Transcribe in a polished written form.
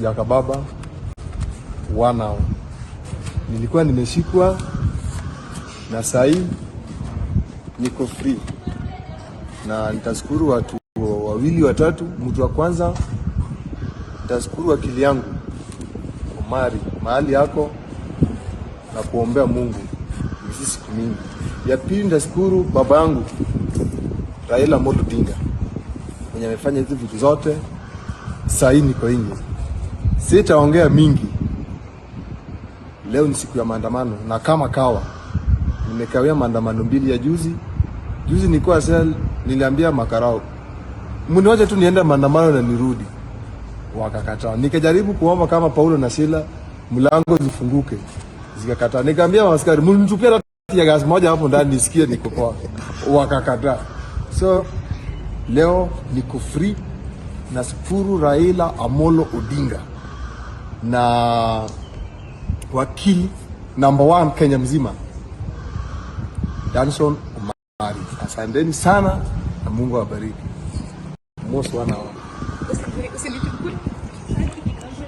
Jakababa 1 hour. Nilikuwa nimeshikwa na sahii niko free, na nitashukuru watu wawili watatu. Mtu wa kwanza nitashukuru wakili yangu Omari, mahali yako na kuombea Mungu ni siku mingi. Ya pili nitashukuru baba yangu Raila Amolo Odinga mwenye amefanya hizi vitu zote, sahii niko nje. Sitaongea mingi. Leo ni siku ya maandamano, na kama kawa nimekawia maandamano mbili ya juzi. Juzi nilikuwa cell, niliambia makarao mniwache tu niende maandamano na nirudi, wakakataa. Nikajaribu kuomba kama Paulo na Sila mlango zifunguke, zikakataa. Nikaambia askari mnitupie hata tear gas moja hapo ndani nisikie niko poa, wakakataa. So leo niko free. Nashukuru Raila Amolo Odinga na wakili number one Kenya mzima Danson Omari. Asanteni sana na Mungu awabariki. Most 1 hour. Usinichukue.